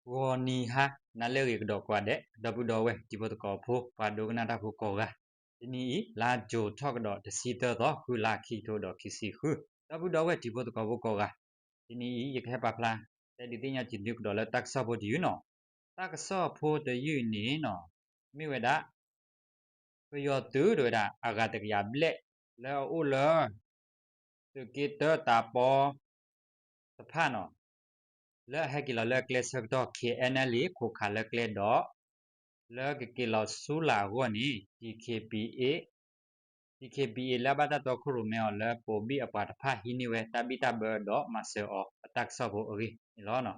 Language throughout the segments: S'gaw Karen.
ဂီၤနံၤဟါ နၤလၢအဂ့ၤကဒီးကိးဂၤဒဲး ဒီပုၢ်ဒီဝဲၢ်တံၤဖိသကိးဖိ ပှၤဒိကနၣ်တၢ်ဖိကိးဂၤ, တနံၤအံၤ လါကၠိၤထီၣ်ကဒီးတဆံသၢသီ ဃုလါခံကထိဒီးခံဆံဃု, ဒီပုၢ်ဒီဝဲၢ်တံၤဖိသကိးဖိကိးဂၤ, တနံၤအံၤ ယကဟဲပာ်ဖျါ တဲဒုးသ့ၣ်ညါက့ၤသုကဒီးလၢတၢ်ကစီၣ်ဖိတယုၢ်နီၤ, တၢ်ကစီၣ်ဖိတယုၢ်န့ၣ်နီၤ, မ့ၢ်ဝဲဒၣ် ပယီၤသုးတဝဲဒၣ် အဂၤတကယၤဘျဲၣ် လၢအအိၣ်လၢ သုးက့တၢတးပီတဖၣ်နီၤ, လၢအဟဲက့ၤလီၤလၢကျဲဆၢကတီၢ် ခ့ၣ်အဲၣ်ၣ်ၣ်လ့ၣ် ခိးခးလၢကျဲဒီး လၢကက့ၤလီၤဆူလာ်အဂီၢ်န့ၣ် DKBA, DKBA လၢအဘၣ်တၢ်တီခိၣ်ရိၣ်မဲအီၤလၢ ပိာ်ဘံၣ်အပှၤတဖၣ်ဟံးန့ၢ်ဝဲတၢ်ဘံၣ်တၢ်ဘၢဒီးမၤစၢၤအီၤအတၢ်ကစီၣ်ဖိအဂ့ၢ်န့ၣ်လီၤ.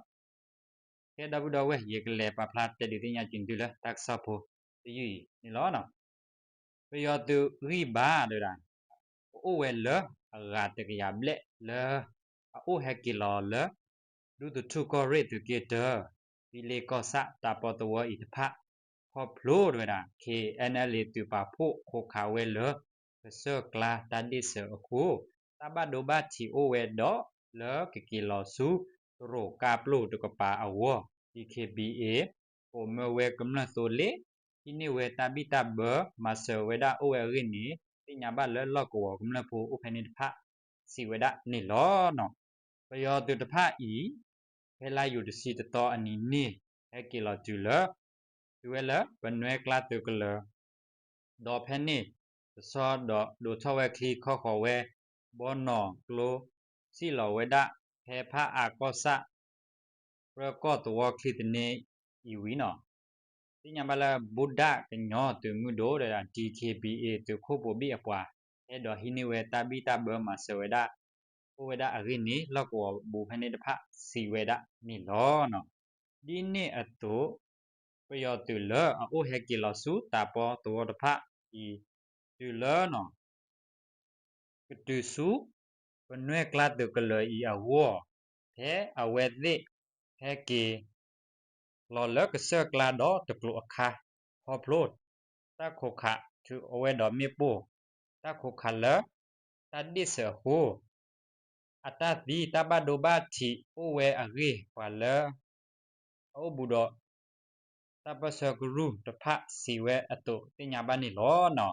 ကဲဒီပုၢ်ဒီဝဲၢ် ယကလဲၤပာ်ဖျါတဲဒုးသ့ၣ်ညါက့ၤသုလၢတၢ်ကစီၣ်ဖိတယုၢ်အံၤန့ၣ်လီၤ. ပယီၤသုးဂံၢ်ဘါတဝဲဒၣ် ကအိၣ်ဝဲလၢအဂၤတကယၤဘျဲၣ်လၢ အအိၣ်ဟဲက့ၤလီၤလၢ ဒူသထူၣ်ကီၢ်ရ့ၣ်သုးက့တၢ ဖံလ့ကီၢ်ဆၣ်တးပီသဝီအံၤတဖၣ် ခီဖျိတဝဲဒၣ် ခ့ၣ်အဲၣ်ၣ်ၣ်လ့ၣ်သုးပာ်ဖှိၣ်ခိးခးဝဲလၢ ကစၢၢ်ကျါတၢ်ဒ့ၣ်စၢၤအဃိ တၢ်ဘၣ်ဒိဘၣ်ထံးအိၣ်ဝဲဒီး လၢကက့ၤလီၤဆူ တရူးကါပျိၢ်တကပၤအဂီၢ် DKBA ပိာ်မၢဝဲကမျၢၢ်သိလ့ၣ် ဟံးန့ၢ်ဝဲတၢ်ဘံၣ်တၢ်ဘၢ မၤစၢၤဝဲဒၣ်အိၣ်ဝဲအဂ့ၢ်န့ၣ် သ့ၣ်ညါဘၣ်လၢလီၢ်ကဝီၤကမျၢၢ်ဖိအိၣ်ဖဲန့ၣ်တဖၣ် စံးဝဲဒၣ်န့ၣ်လီၤ. ပယီၤသုးတဖၣ်အံၤ ဖဲလါယူၤတဆံတသီအနံၤန့ၣ် ဟဲက့ၤလီၤတုၤလၢ တုၤဝဲလၢပနွဲၢ်ကျါသုးကလၢၤ ဒီးဖဲန့ၣ် တဆီဒီးဒိးထီၣ်ဝဲချံခီဃီၤဝဲ ဘီနီၢ်ကျိ စံၣ်လီၤဝဲဒၣ် ဖဲဖၣ်အါကီၢ်ဆၣ် ပြၢကီၢ်သဝီချံသန့အံၤဝံၤနီၤ သ့ၣ်ညါဘၣ်လၢ ဘူးဒၣ်ကညီသုးမုၢ်ဒိၣ်ဒီး DKBA သုးခိၣ်ပိာ်ဘံၣ်အပှၤ ဟဲဒီးဟံးန့ၢ်ဝဲတၢ်ဘံၣ်တၢ်ဘၢမၤစၢၤဝဲဒၣ် အိၣ်ဝဲဒၣ်အဂ့ၢ်န့ၣ် လီၢ်ကဝီၤပူၤဖဲန့ၣ်တဖၣ်စံးဝဲဒၣ်န့ၣ်လီၤ. ဒ်န့ၣ်အသိး ပယီၤသုးလၢအအိၣ်ဟဲက့ၤလီၤဆူတးပီသဝီတဖၣ်အံၤ တုၤလၢ ကတုၤဆူ ပနွဲၢ်ကျါသုးကလၢၤအံၤအဂီၢ် ဖဲအဝဲသ့ၣ်ဟဲက့ၤ လီၤလၢကစၢၢ်ကျါဒီးတကျိၤအခါ ခီဖျိ တၢ်ခိးခးထုးအဝဲဒီးမ့ၣ်ပိၢ် တၢ်ခိးခးလၢ တၢ်ဒ့ၣ်စၢၤအဃိ အတၢ်သံတၢ်ဘၣ်ဒိဘၣ်ထံးအိၣ်ဝဲအဂ့ၢ် ပှၤလၢ အအိၣ်ဘူးဒီး တၢ်ပၢၢ်ဆၢကရူၢ်တဖၣ်စံးဝဲအသိးသ့ၣ်ညါဘၣ်န့ၣ်လီၤ.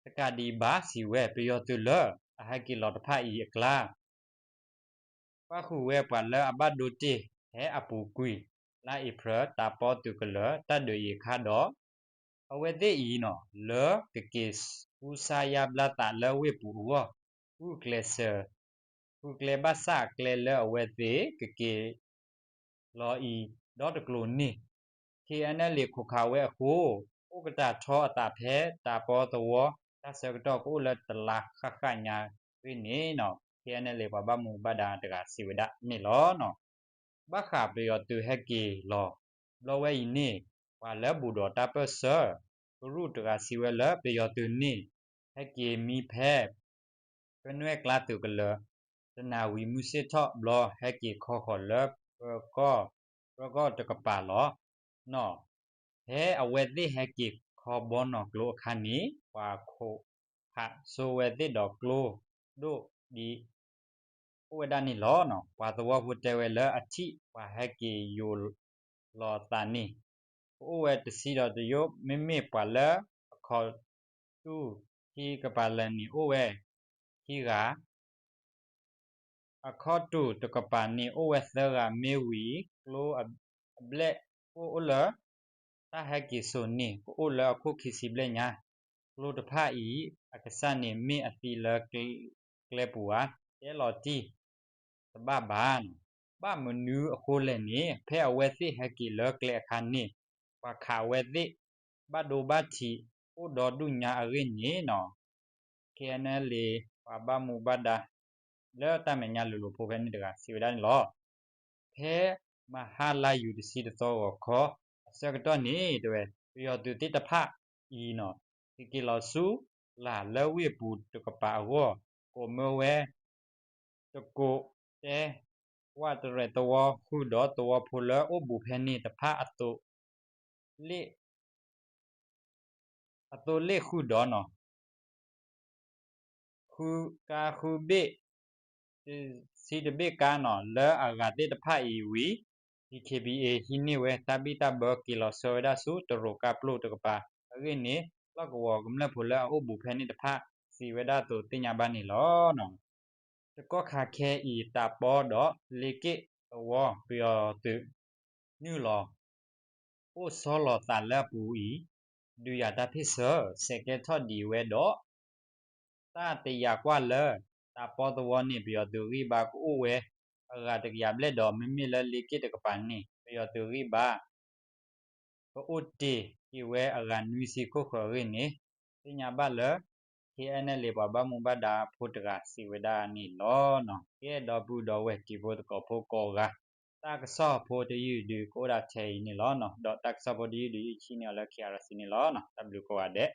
တကးဒံးဘၣ်စံးဝဲ ပယီၤသုးလၢအဟဲက့ၤလီၤတဖၣ်အံၤအကျါ ပၣ်ဃုာ်ဝဲပှၤလၢအဘၣ်ဒိတ့ၢ်ဖဲအပူၤကွံာ် လါအ့ဖြ့ၣ် တးပီသုးကလၢၤတၢ်ဒုးအံၤအခါဒီး အဝဲသ့ၣ်အံၤနီၤ လၢကက့ၤကူစါယါဘျါသးလၢဝ့ၢ်ပူၤအဂီၢ် ဃုကျဲးစၢး ဃုကျဲဘၣ်ဆၣ်ကျဲလၢအဝဲသ့ၣ်ကက့ၤ လီၤအံၤ ဒီတကျိၤန့ၣ် ခ့ၣ်အဲၣ်ၣ်ၣ်လ့ၣ်ခိးခးဝဲအဃိ အိၣ်ကတၢ်ထီအသးဖဲတးပီသဝီ တၢ်ဆၢကတီၢ်ကအိၣ်လၢတလါဃၣ်ဃၣ်ညါအဂ့ၢ်န့ၣ်နီၤ ခ့ၣ်အဲၣ်ၣ်ၣ်လ့ၣ်ပှၤဘၣ်မူဘၣ်ဒါတဂၤစံးဝဲဒၣ်န့ၣ်လီၤ. ဘၣ်ဃးပယီၤသုးဟဲက့ၤလီၤ ဘျီဝဲအံၤန့ၣ် ပှၤလၢဘူးဒီးတၢ်ပၢၢ်ဆၢ ကရူၢ်တဂၤစံးဝဲလၢပယီၤသုးန့ၣ် ဟဲက့ၤမံဖဲ ပနွဲၢ်ကျါသုးကလၢၤ တနၤဝံၤမုၢ်ဆ့ၣ်ထီၣ်ဘျီ ဟဲက့ၤခီဃီၤလၢ ပၢကီၢ် ပၢကီၢ်တကပၤလီၤ. နီၤ ဖဲအဝဲသ့ၣ်ဟဲက့ၤခီဘီနီၢ်ကျိအခါန့ၣ် ပှၤခိးခးစိဝဲသ့ၣ်ဒီးကျိဒိၣ်ဒံး အိၣ်ဝဲဒၣ်န့ၣ်လီၤ. ပှၤသဝီဖိတဲဝဲလၢအထံၣ်ပှၤဟဲက့ၤယိာ်လီၤသးန့ၣ် ကအိၣ်ဝဲတဆံဒီးတယိၣ် မ့မ့ၢ်ပှၤလၢအခီၣ်တူာ်ခံကပၤလၢာ်န့ၣ်အိၣ်ဝဲခံဂၤ အခီၣ်တူာ်တကပၤန့ၣ်အိၣ်ဝဲသၢဂၤ မ့ၢ်ဝံၤ ကျိအဘျဲၣ်အိၣ်အိၣ်လၢ တၢ်ဟဲက့ၤစိာ်န့ၣ် ကအိၣ်လၢအခိၣ်ခံဆံဘျဲၣ်ညါ, ကျိတဖၣ်အံၤ အကစၢ်န့ၣ်မ့ၢ်အသံလၢကျဲပူၤဧါ, တဲလီၤတံၢ်တဘၣ်ဘၣ်. ဘၣ်မနုၤအဃိလဲၣ်န့ၣ် ဖဲအဝဲသ့ၣ်ဟဲက့ၤလၢကျဲအခါန့ၣ် ပှၤခးအဝဲသ့ၣ် ဘၣ်ဒိဘၣ်ထံးအိၣ်ဒီဒူၣ်ညါအဂ့ၢ်န့ၣ်နီၤ ခ့ၣ်အဲၣ်ၣ်ၣ်လ့ၣ် ပှၤဘၣ်မူဘၣ်ဒါ လၢတၢ်မဲာ်ညါလိၤလိၤဖိဖဲန့ၣ်တဂၤ စံးဝဲဒၣ်န့ၣ်လီၤ. ဖဲမဟါလါယူၤတဆံတသီဂီၤခီ အဆၢကတီၢ်န့ၣ် တဲဝဲ ပယီၤသုးသ့ၣ်တဖၣ်အံၤနီၤ ကက့ၤလီၤဆူ လၢ်လၢဝ့ၢ်ပူၤတကပၤအဂီၢ် ကိးမၢဝဲ တကိးတဲ ဝၣ်တရဲၣ်သဝီဃုာ်ဒီးသဝီဖိလၢအိၣ်ဘူးဖဲန့ၣ်တဖၣ်အသိး လ့ၣ် အသိးလ့ၣ်ဃုာ်ဒီးနီၤ ဃုကါဃုဘ့ၣ် တဆံတဘ့ၣ်ကါနီၤ လၢအဂၤသ့ၣ်တဖၣ်အံၤဝံၤ DKBA ဟံးန့ၢ်ဝဲတၢ်ဘံၣ်တၢ်ဘၢက့ၤလီၤဆှၢဝဲဒၣ်ဆူတရူးကါပျိတကပၤအဂ့ၢ်န့ၣ် လီၢ်ကဝီၤကမျၢၢ်ဖိလၢအအိၣ်ဘူးဖဲန့ၣ်တဖၣ်စံးဝဲဒၣ်အသိးသ့ၣ်ညါဘၣ်န့ၣ်လီၤ. တကီၢ်ခါခဲအံၤ တးပီဒီးလ့က့ၣ်သဝီပယီၤသုးနုာ်လီၤ အိၣ်ဆီလီၤသးလၢအပူၤအံၤ ဒုးယၤတၢ်ဖ့ၣ်ဆၢ ဆဲးကဲထီၣ်ဒံးဝဲဒီး တၢ်တယာ်ကွၢ်လၢ တးပီသဝီန့ၣ် ပယီၤသုးဂံၢ်ဘါကအိၣ်ဝဲအဂၤတကယၤဘျဲၣ်ဒီး မ့မ့ၢ်လၢလ့က့ၣ်တကပၤန့ၣ် ပယီၤသုးဂံၢ်ဘါ ကအိၣ်တ့ၢ်က့ၤဝဲအဂၤနွံဆံခိၣ်ဃၢၤအဂ့ၢ်န့ၣ် သ့ၣ်ညါဘၣ်လၢ KNLA ပှၤဘၣ်မူဘၣ်ဒါဖိတဂၤစံးဝဲဒၣ်န့ၣ်လီၤ. ကဲဒီပုၢ်ဒီဝဲၢ်တံၤဖိသကိးဖိကိးဂၤ တၢ်ကစီၣ်ဖိတယုၢ်ဒုးကအိၣ်ဒၣ်ထဲအံၤန့ၣ်လီၤ. ဒီးတၢ်ကစီၣ်ဖိတယုၢ်ဒုးယဟံးန့ၢ်အီၤလၢ KRC န့ၣ်လီၤ. တၢ်ဘျုးကိးဂၤဒဲး.